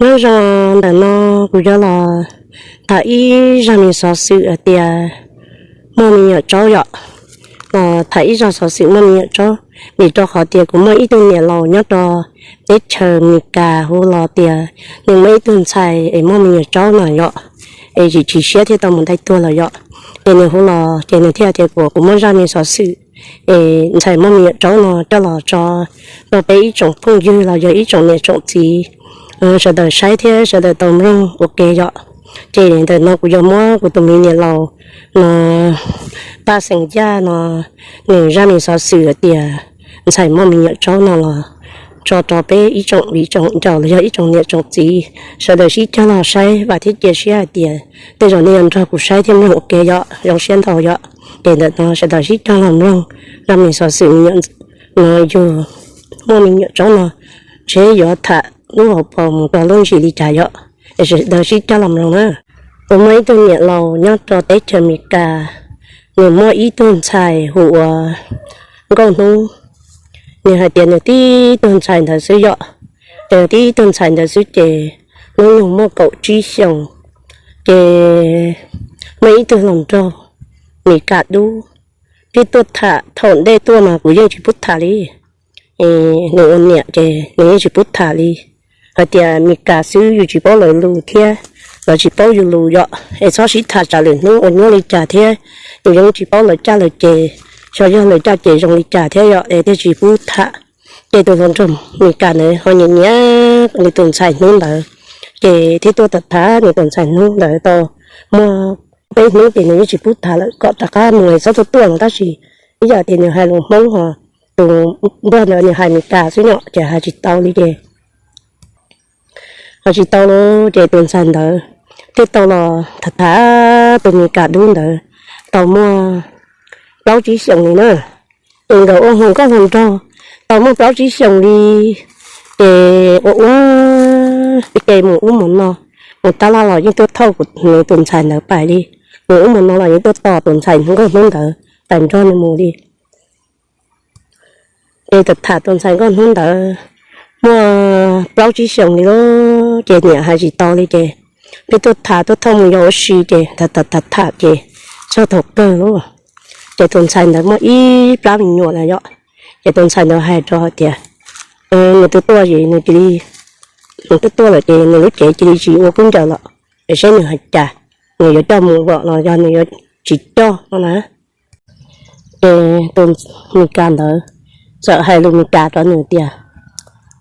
Nyob zoo, ntawm no kuv yuav los tham ib zaj me xov xwm hais tias muaj me nyuam tsaub yom. Los tham ib zaj xov xwm muaj me nyuam tsaub, vim rau qhov tias kuv muaj ib tug niam laus nyob rau teb chaws Amelikas hu los tias nws muaj ib tug ntxhais es muaj me nyuam tsaub no yom, es tsis tshim siab thiaj tau mus ntaus tuag lawm yom. Ces nws hu los ces nws thiaj tias kuv, kuv muaj zaj me xov xwm es ntxhais muaj me nyuam tsaub no coj los tso rau peb ib tsoom phooj ywg los yog ib tsoom niam tsoom txiv sawv daws saib thiab sawv daws tau mloog ua ke yom. Ces ntawm no kuv yuav muab kuv tus me niam laus no, Paj Xeem Yaj no, nws zaj me xov xwm hais tias ntxhais muaj me nyuam tsaub no los tso rau peb ib tsoom viv tsoom ncaus los yog ib tsoom niam tsoom txiv sawv daws sib cog los saib, vam thiab cia siab hais tias tej zaum nej yuav nrog kuv saib thiab mloog ua ke yom, zoo siab ntau yom. Ces ntawm no sawv daws sib cog los mloog zaj me xov xwm me nyuam no, yog muaj me nyuam tsaub no, ntshe yuav tham lub hauv paus mus rau lub ntsis li cas yom. Sawv daws sib cog los mloog na. Kuv muaj ib tug niam laus nyob rau teb chaws Amelikas, nws muaj ib tug ntxhais hu ua Nkauj Hnub. Nws hais tias nws tib tug ntxhais ntawd xwb yom, ces nws tib tug ntxhais ntawd xwb ces hnub nyoog muaj kaum tsib xyoos. Ces muaj ib tug hluas nraug Amelikas dub thiaj tuaj tham, thaum ntej tuaj mas kuv yeej tsis pub tham li. Nws ua niam ces nws yeej tsis pub tham li, hais tias Amelikas xwb yus tsis paub lawv lus thiab lawv tsis paub yus lus yom, es txhob sib tham tsam lwm hnub ua nyuaj li cas thiab, yus yeej tsis paub lawv caj lawv ces, xyov yog lawv caj ces zoo li cas thiab yom, es thiaj tsis pub tham. Ces tus hluas nraug Amelikas ntawd ho nyiam nyiam nws tus ntxhais hnub ntawd, ces thiaj tuaj tham tham nws tus ntxhais hnub ntawd tau muaj peb hnub ces nws yeej tsis pub tham lawm kom rov qab mus es txhob tuaj tuaj no, tab sis ib yam tias nws hais lus Hmoob ho tus npawg ntawd nws hais Amelikas xwb yom, ces hais tsis tau li ces hais tsis tau lawm ces tus ntxhais ntawd thiaj tau los tham tham tus Amelikas dub ntawd tau muaj plaub tsib xyoos li na. Ces nkawd ua hluas nkauj hluas nraug tau muaj plaub tsib xyoos li, ces ua ua ke mus ub mus no, mus tab laj los yeej tuaj thauj nws tus ntxhais ntawd pais li, mus ub mus no los yeej tuaj tos tus ntxhais Nkauj Hnub ntawd pais nrog nws mus li. Ces tham tham tus ntxhais Nkauj Hnub ntawd muaj plaub tsib xyoos li lauj, ces niam hais tsis tau li ces peb tuaj tham tuaj thauj mus yos ua si ces tham tham tham tham ces txog thaum kawg lauj, ces tus ntxhais ntawd muaj ib plab me nyuam lawm yom. Ces tus ntxhais ntawd hais rau hais tias nws twb tuaj ces nws cia li, nws twb tuaj lawm ces nws lub cev cia li tsis ua khaub ncaws lawm, es saib nws hais cas, nws yuav coj mus vom los yog nws yuav tsis coj no na. Ces tus Meskas ntawd txawm hais lus Meskas rau nws tias,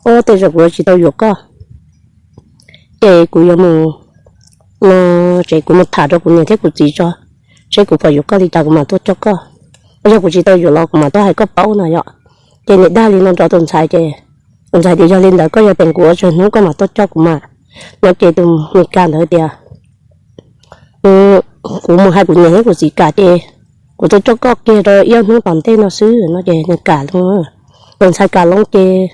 Ub, tej zaum kuv yuav tsis tau yuav koj, ces kuv yuav mus no, ces kuv mus tham rau kuv niam thiab kuv txiv tso, seb kuv puas yuav koj li cas kuv mam tuaj coj koj. Yog kuv tsis tau yuav los kuv mam tuaj hais koj paub no yom. Ces nws dag li no rau tus ntxhais ces tus ntxhais tias, Yog li ntawd koj yuav teem kuv ua tsawg hnub koj mam tuaj coj kuv mas? No ces tus Meskas ntawd tias, Kuv mus hais kuv niam thiab kuv txiv kam ces kuv tuaj coj koj kiag rau ib ob hnub tom ntej no xwb no ces nws kam loo. Tus ntxhais kam loo ces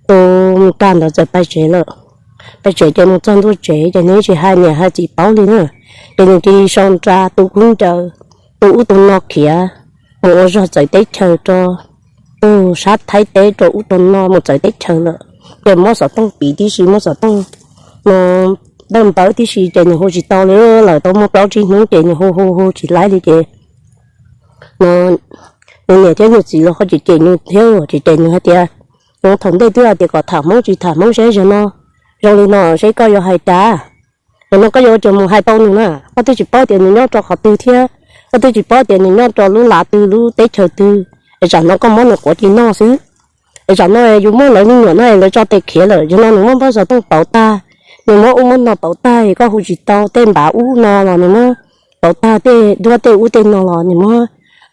tus Meskas ntawd txawm pais tsev lawm. Pais tsev ces mus txog ntua tsev ces nws yeej tsis hais niam hais txiv paub li na. Ces nws cia li so nra tu khaub ncaws, tu ub tu no khiav mus ua zog txawv teb chaws rau tug sab Thaib teb rau ub rau no mus txawv teb chaws lawm. Ces muab xov tooj piv tib si, muab xov tooj no dawj npawv tib si ces nws hu tsis tau li. Lawv tau muaj plaub tsib hnub ces nws hu hu hu tsis laib li ces no nws niam thiab nws txiv los ho cem cem nws thiab, cem cem nws hais tias, Thaum ntej twb hais tias kom tham Hmoob tsis tham Hmoob, seb zaum no zoo li no seb koj yuav hais cas? Zaum no koj yuav ua cas mus hais tau nws na? Koj twb tsis paub tias nws nyob rau qhov twg thiab koj twb tsis paub tias nws nyob rau lub lav twg lub teb chaws twg, es tsam no koj muab nws quav cia noj xwb. Es tsam no yus muab lawv me nyuam no es lawv tso tes khiav lawm, zaum no nws muab npawb xov tooj pauv tag, nws muab ub muab no pauv tag, koj hu tsis tau, tej npav ub no los nws muab pauv tag, tej duab tej ub tej no los nws muab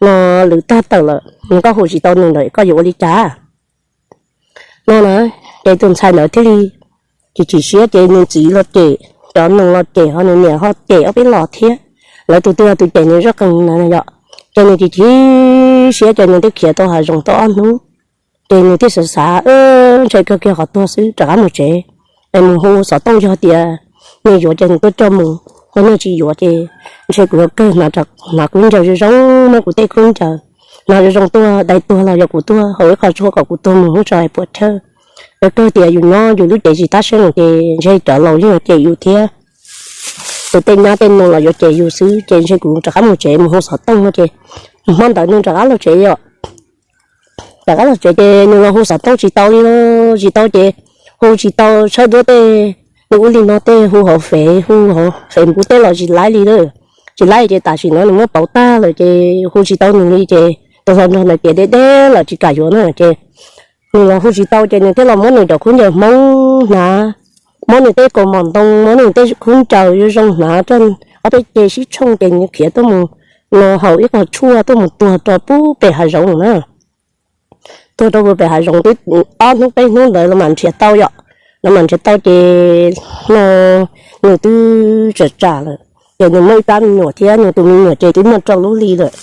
no lwm tag tawm lawm, koj hu tsis tau nws lawm koj yuav ua li cas? No na, ces tus ntxhais ntawd thiaj li chim chim siab ces nws txiv los cem, cov nus los cem, ho nws niam ho cem ob peb los thiab. Lawv tus twg los tus cem nws zaj qees na yom. Ces nws chim chim siab ces nws twb khiav tau hav zoov tau ob hnub. Ces nws thiaj xav xav, Ntshe kawg kiag qhov tuag xwb, rov qab mus tsev es mus hu xov tooj, yog tias nws yuav ces nws tuaj coj mus, ho nws tsis yuav ces ntshe kuv yuav kawg hnav khaub ncaws zoo zoo, muab kuv tej khaub ncaws hnav zoo zoo tuaj dai tuag los yog kuv tuag hauv ib qho tshuaj kom kuv tuag mus hnub tso es puas chawj. Yog kawg tias yus nyob yus lub cev tsis tab seeb ces ntshe cov laus yeej yuav cem yus thiab, tus tej nyab tej nus los yuav cem yus xwb. Ces ntshe kuv rov qab mus tsev mus hu xov tooj no ces hmo ntawd nws rov qab los tsev yom. Rov qab los tsev ces nws los hu xov tooj tsis tau li, tsis tau ces hu tsis tau, tshawb duab tej, nws ua li no tej hu hauv fev, hu hauv fev npub tej los tsis laib li lawm. Tsis laib ces tam sim no nws muab pauv tag lawm ces hu tsis tau nws li ces tus hluas nraug ntawd tias deb deb lawm tsis kam yuav na ces nws los hu tsis tau ces nws thiaj los muab nws cov khaub ncaws Hmoob hnav, muab nws tej kaus mom ntoo, muab nws tej khaub ncaws zoo zoo hnav, ob peb ce sib tshooj ces nws khiav tuaj mus, no haus ib qho tshuaj tuaj mus tuag rau pub pem hav zoov na. Tuag rau pem hav zoov twb ob hnub peb hnub ntawd los mam nrhiav tau yom. Los mam nrhiav tau ces no nws twb tsam tsam lawm, ces nws muaj ib plab me nyuam thiab, nws tus me nyuam ces twb muaj rau lub hli lawm.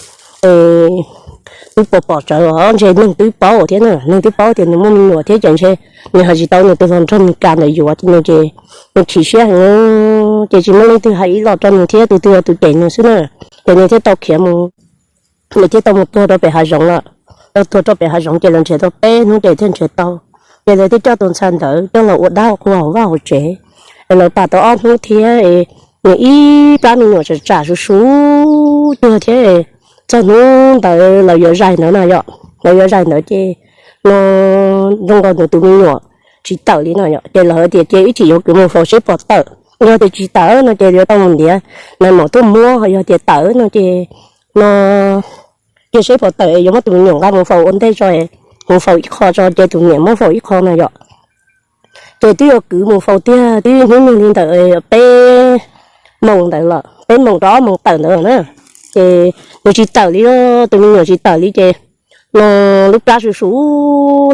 Twb pom pom tsawv os, ntshe neeg twb paub thiab na, neeg twb paub tias nws muaj me nyuam thiab ces ntshe nws hais tsis tau nws tus hluas nraug Meskas ntawd yuav nws ces nws chim siab heev, ces tsis muaj leej twg hais ib los rau nws thiab, tus twg los tus cem nws xwb na. Ces nws thiaj tau khiav mus, nws thiaj tau mus tuag rau pem hav zoov lawm. Tau tuag rau pem hav zoov ces lawv nrhiav tau peb hnub ces thiaj nrhiav tau. Ces lawv thiaj coj tus ntxhais ntawd coj los ua dab ua qhua hauv vaj hauv tsev. Es lawv pam tau ob hnub thiab, nws ib plab me nyuam tsam tsam su su tuag thiab. Txog hnub ntawd lawv yuav zais ntawd na yom, lawv yuav zais ntawd ces no zoo nkaus nws tus me nyuam tsis tawm li no yom, ces lawv tias ces ib chim yuav kwv mus faus seb puas tawm. Yog tias tsis tawm no ces yuav tau mus ntiav nais maum tuaj muab, yog tias tawm no ces no cia seb puas tawm es yuav muab tus me nyuam nqa mus faus ua ntej tso, mus faus ib qho tso ces tus niam muab faus ib qho na yom. Ces twb yuav kwv mus faus tiag, twb hnub nyoog li ntawm peb moos ntawd lawm, peb moos rau ob moos tawm ntawd na. Ces nws tsis tawm li, tus me nyuam tsis tawm li ces no lub plab su su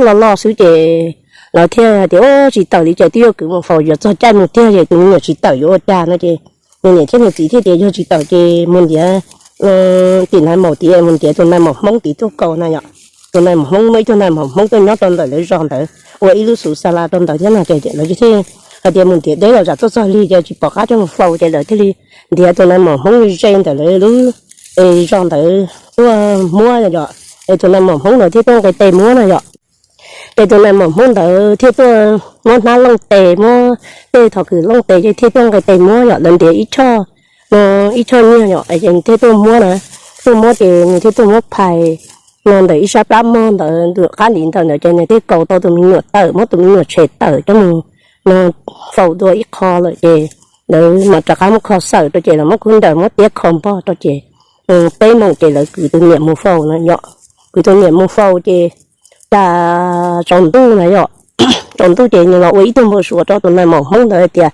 loj loj xwb ces lawv thiaj tias tsis tawm li ces twb yuav kwv mus faus, yuav txog caij mus tiag ces tus me nyuam tsis tawm yuav ua cas no ces nws niam thiab nws txiv thiaj tias yog tsis tawm ces mus ntiav tim nais maum tid, mus ntiav tus nais maum Hmoob tid tuaj kaus na yom. Tus nais maum Hmoob, muaj ib tug nais maum Hmoob tuaj nyob rau ntawm lawv zos ntawd, ua ib lub xus xa la rau ntawd thiab no ces lawv thiaj hais tias mus ntiav deb los zam tuaj txog lig ces tsis pom qab coj mus faus ces lawv thiaj li ntiav tus nais maum Hmoob ze ntawm lawv lub zos ntawd tuaj muab yom. Es tus nais maum Hmoob ntawd thiaj tuaj nqis tes muab na yom. Ces tus nais maum Hmoob ntawd thiaj tuaj muab hnab looj tes, muab tej thom kws looj tes ces thiaj tuaj nqis tes muab yom, lawv ntiav ib choj, ib choj nyiaj yom, es thiaj tuaj muab na. Tuaj muab ces nws thiaj tuaj muab phais no ntawm ib sab plab mog ntawd, qab ntiv ntawd ntawd ces nws thiaj kaus tau tus me nyuam tawm, muab tus me nyuam tshem tawm coj mus no faus dua ib qho lawm ces lawv mam rov qab muab kho xawm rau ces lawv muab khaub ncaws muab tiab kho npog rau ces peb moos ces lawv kwv tus niam mus faus na yom. Kwv tus niam mus faus ces cas tsaus ntuj na yom, tsaus ntuj ces nws los ua ib tug npau suav rau tus nais maum Hmoob ntawd hais tias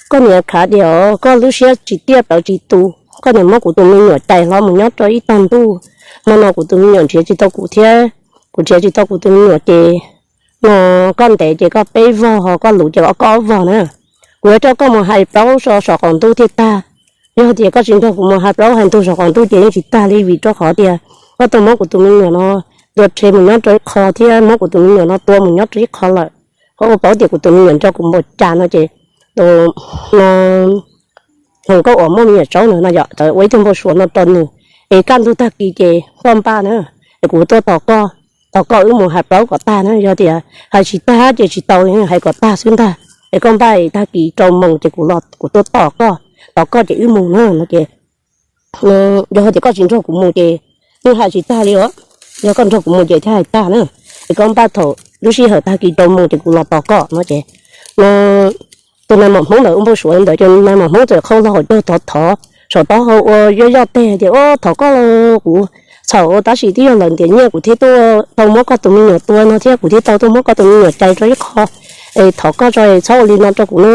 koj niam khav diam, koj lub siab tsis tiaj plawv tsis tu, koj niam muab kuv tus me nyuam cais hlo mus nyob rau ib tog ntuj. Hmo no kuv tus me nyuam nrhiav tsis tau kuv thiab, kuv nrhiav tsis tau kuv tus me nyuam ces no koj ntev ces koj peb vog, ho koj luv ces koj ob vog na. Kuv yuav coj koj mus hais plaub so saum qaum ntuj thiaj tag. Yog tias koj tsis nrog kuv mus hais plaub hais ntug saum qaum ntuj ces yeej tsis tag li, vim rau qhov tias koj tuaj muab kuv tus me nyuam no tua rhe mus nyob rau ib qho thiab muab kuv tus me nyuam no tua mus nyob rau ib qho lawm. Koj ua paub tias kuv tus me nyuam nco kuv npaum cas no ces no hloov koj uas muaj me nyuam tsaub ntawd no yom, txawm ua ib tug npau suav no rau nws, es kaj ntug tag kis ces koj npaj na, es kuv tuaj tos koj, tos koj wb mus hais plaub kom tag na. Yog tias hais tsis tag ces tsis tau li, hais kom tag xwb ntag. Es koj npaj tag kis rau moos ces kuv los kuv tuaj tos koj, tos koj ces wb mus na no ces yog tias koj tsis nrog kuv mus ces yeej hais tsis tag li os. Yog koj nrog kuv mus ces thiaj hais tag na. Es koj npaj thaum lub sij hawm tag kis rau moos ces kuv los tos koj no ces no tus nais maum Hmoob ntawd ua npau suav li ntawd ces nais maum Hmoob txawm qhau hlo hauv caug thov thov saum taub hau ua yoj yoj teg tias, Ua, thov koj, kuv txhaum tab sis twb yog lawv ntiav nyiaj kuv thiaj tuaj tau muab koj tus me nyuam tua no thiab kuv thiaj tau tuaj muab koj tus me nyuam cais rau ib qho. Es thov koj tso, txhob ua li no rau kuv na.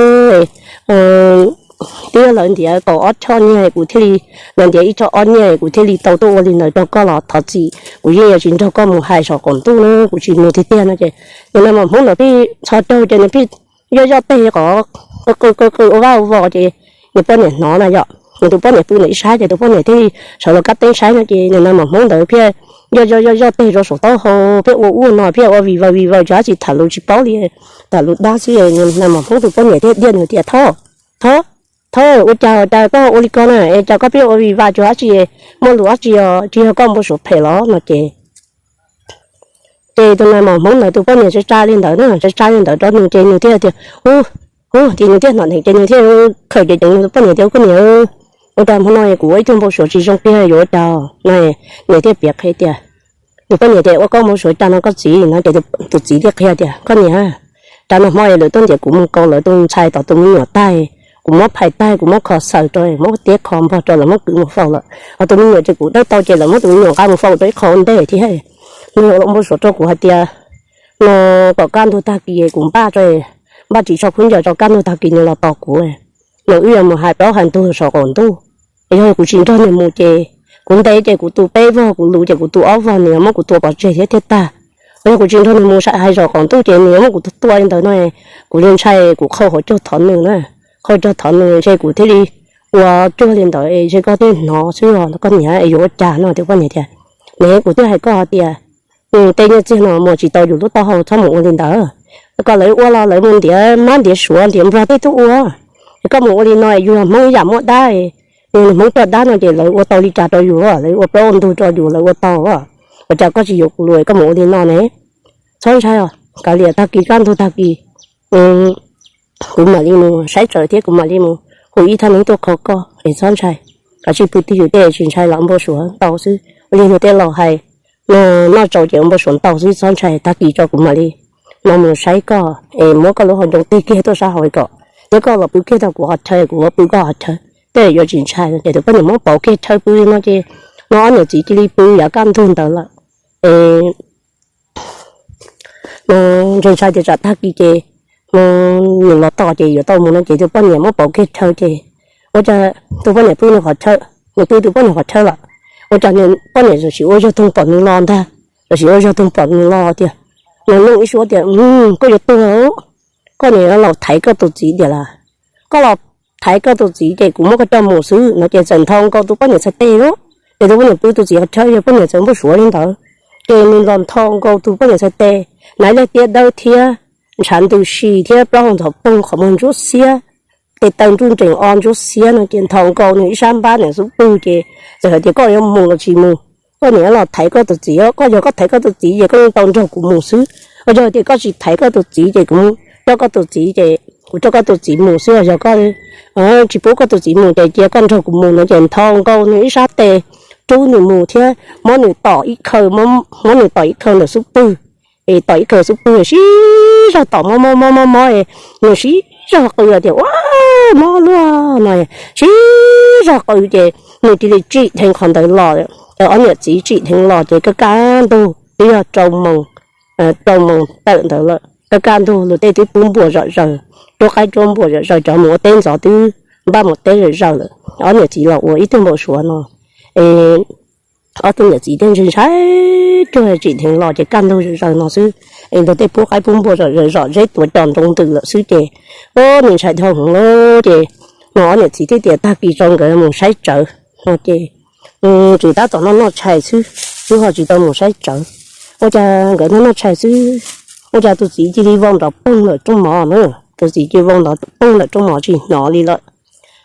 Twb yog lawv ntiav kaum ob choj nyiaj kuv thiaj li, lawv ntiav ib choj ob nyiaj kuv thiaj li tau tuaj ua li ntawd rau koj los thov txim, kuv yeej yuav tsis nrog koj mus hais saum qaum ntuj na, kuv tsis mus tiag tiag no ces nws nais maum Hmoob ntawd pheej txhos caug ces nws pheej yoj yoj teg kom qw qw qw ua vaj ua vos ces nws poj niam hnov na yom, nws tus poj niam pw ntawm ib sab ces tus poj niam thiaj li sawv los kab teeb saib no ces nws nais maum Hmoob ntawd thiaj yoj yoj yoj yoj teg rau saum taub hau thiaj ua ub no thiaj ua vij vaws vij vaws tsis dab tsi, tham lus tsis paub li, tham lus dab xwb. Nws nais maum Hmoob tus poj niam thiaj diaj nws tias, Thov, thov, thov, ua cas cas koj ua li ko na, es cas koj pheej ua vij vaws tsis dab tsi, muaj lus dab tsi os, tsis yog koj npau suav phem los no ces Ces tus no mas Hmoob ntawd tus poj niam tsa tsa li ntawd na, tsa tsa li ntawd rau nws ces nws thiaj tias, hu, hu, ces nws thiaj hnov dheev ces nws thiaj khawm ceev ceev nws tus poj niam tias, Koj niam, ua cas hmo no kuv ua ib tug npau suav tsis zoo kiag yuav ua cas no? Nws thiaj piav qhia tias, nws poj niam tias, Ua koj npau suav cas no koj txiv? No ces tus txiv thiaj qhia tias, Koj niam, tsam no hmo es lawv tuaj ntiav kuv mus kaus lawv tus ntxhais tom tus me nyuam tag, kuv muab phais tag, kuv muab kho xaws rau, muab tiab kho npog rau, lawv muab kwv mus faus lawm. Ho tus me nyuam ces kuv dawb tau ces lawv muab tus me nyuam nqa mus faus rau ib qho ua ntej thiab. Nws ua npau suav rau kuv hais tias, no kom kaj ntug tag kis kuv npaj tso, npaj ris tsho khaub ncaws rau kaj ntug tag kis nws los tos kuv, no wb yuav mus hais plaub hais ntug saum qaum ntuj. Yog kuv tsis nrog nws mus ces kuv nte ces kuv tu peb vog, kuv luv ces kuv tu ob vog, nws yuav muab kuv tua pov tseg thiab thiaj tag. Yog kuv tsis nrog nws mus hais zaum qaum ntuj ces nws yuav muab kuv tua li ntawd no, kuv li ntshai kuv qhau hauv caug thov nws na, qhau caug thov nws ntshe kuv thiaj li ua cuag li ntawd es ntshe koj thiaj hnov xwb os koj niam, es yuav ua cas no? Tias poj niam tias, Ne, kuv twb hais koj hais tias, tej nyiaj txiag no muag tsis tau yus lub taub hau, txhob mus ua li ntawd. Koj lawv ua los lawv mus ntiav mab ntiav suav ntiav nplog tej twb ua, es koj mus ua li no yus yog Hmoob ib yam muaj dab, yus Hmoob coj dab no ces lawv ua tau li cas rau yus, lawv ua plaub ua ntug rau yus lawv ua tau. Ua cas koj tsis yuav kuv lus koj mus ua li no ne? Txhob ntshai os, kav liam tag kis kaj ntug tag kis kuv mam li mus saib tsawv thiab kuv mam li mus hu ib thaj neeb tuaj kho koj es txhob ntshai. Kav tsij pw twj ywm tej, tsis ntshai los npau suav ntau xwb. Ua li luag tej laus hais, noj tsau ces ua npau suav ntau xwb, txhob ntshai, tag kis tso kuv mam li no mus saib koj es muab koj lub hauv ncoo tig kiag tuaj sab hauv kom, thiab koj los pw kiag tau kuv qhov chaw, kuv los pw koj qhov chaw, tej yuav tsis ntshai. Ces tus poj niam muab pauv kiag chaw pw no ces no ob niam txiv cia li pw yav kaj ntug ntawd lawm. Es no ntshai ntshai tias tsam tag kis ces no nws los tos ces yuav tau mus no ces tus poj niam muab pauv kiag chaw ces ua cas tus poj niam pw nws qhov chaw, nws pw tus poj niam qhov chaw lawm. Ua cas nws poj niam tam sim ua zog toog pom nws los ntag, tam sim ua zog toog pom nws los tias, nws nug ib suab tias, Koj yuav tuag, koj niam los thaiv koj tus txiv tiag las? Koj los thaiv koj tus txiv ces kuv muab koj coj mus xwb no ces txawm nthos nkaus tus poj niam txhais tes lauj. Ces tus poj niam pw tus txiv qhov chaw, yog poj niam txawm npau suav li ntawd. Ces nws los nthos nkaus tus poj niam txhais tes, hnav ib daim tiab dawb thiab ntshav ntws si thiab plaub hau ntxhov poog, qhov muag ntsuab xiab, tes taw nruj nrees o ntsuab xiab no ces nthos nkaus nws ib sab npab niam xub pwg ces txawm hais tias, Koj yuav mus los tsis mus? Koj niam los thaiv koj tus txiv, koj yog koj thaiv koj tus txiv ces koj yeej tau nrog kuv mus xwb. Yog tias koj tsis thaiv koj tus txiv ces kuv coj koj tus txiv ces kuv coj koj tus txiv mus xwb, yog koj tsis pub koj tus txiv mus ces cia koj nrog kuv mus no ces nthos nkaus nws ib sab tes, rub nws mus thiab muab nws tom ib khaw, muab nws tom ib khaw ntawm xub pwg. Es tom ib khaw xub pwg sib zog tom mob mob mob mob mob, nws sib zog qw tias, Ua, mob luaj no, sib zog qw ces nws cia li tsim dheev qhov ntawd los. Ob niam txiv tsim dheev los ces kaj kaj ntug twb yog rau moos tawm ntawd lawm, kaj kaj ntug luag tej twb pub npuas zom zaws, ruab qaib ruab npuas zom zaws, cov mus ua teb ntxov twb npaj mus teb zom zaws lawm. Ob niam txiv los ua ib tug npau suav no es ob tug niam txiv thiaj ntshai ntshai cuag tsim dheev los ces kaj ntug zom zaws no xwb, es ntug tej pub qaib pub npuas zom zaws zom zeb tuav cos nroo ntws lawm xwb ces nws ntshai dhau heev lawm ces no ob niam txiv thiaj tias tag kis tso nkawd mus saib tsawv no ces tseem tab tom noj noj tshais xwb, twb ho tsis tau mus saib tsawv. Ua cas nkawd noj noj tshais xwb, ua cas tus txiv cia li vau nrov poog lawm rooj mov na, tus txiv cia li vau nrov poog lawm rooj mov tsis hnov li lawm.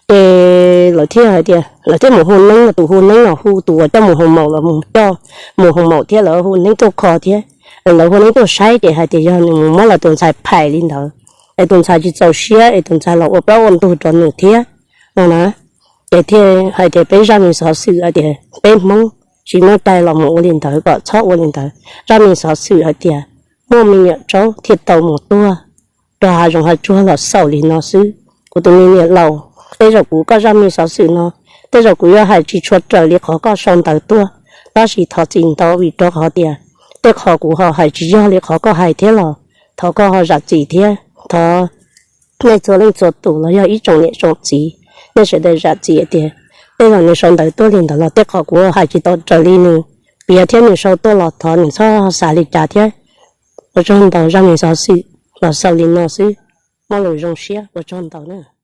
Ces lawv thiaj hais tias lawv thiaj mus hu neeb, tus hu neeb los hu, tus uas coj mus hoo maum los mus coj mus hoo maum thiab, lawv hu neeb tuaj kho thiab. Lawv hu neeb tuaj saib ces hais tias yog nws mus muab lawv tus ntxhais phais li ntawd es tus ntxhais tsis txaus siab es tus ntxhais los ua plaub ua ntug rau nws thiab no na. Ces thiaj hais tias peb zaj me xov xwm hais tias peb Hmoob tsis muaj cai los mus ua li ntawd kom txhob ua li ntawd. Zaj me xov xwm hais tias muaj me nyuam tsaub thiaj tau mus tuag rau hav zoov hav tsuag los xaus li no xwb. Kuv tus me niam laus, tej zaum kuv koj zaj me xov xwm no, tej zaum kuv yuav hais tsis tshua raws li qhov koj sau ntawv tuaj, tab sis thov txim ntau vim rau qhov tias tej qho kuv ho hais tsis yog li qhov koj hais thiab los thov koj ho zam txim thiab. Thov nej txhua leej txhua tus los yog ib tsoom niam tsoom txiv, nej sawv daws zam txim tias tej zaum nws sau ntawv tuaj li ntawd los tej qho kuv hais tsis tau raws li nws piav thiab nws sau tuaj los thov nws txhob xav li cas thiab. Ua tsaug ntau, zaj me xov xwm los xaus li no xwb. Muaj lus zoo siab, ua tsaug ntau na.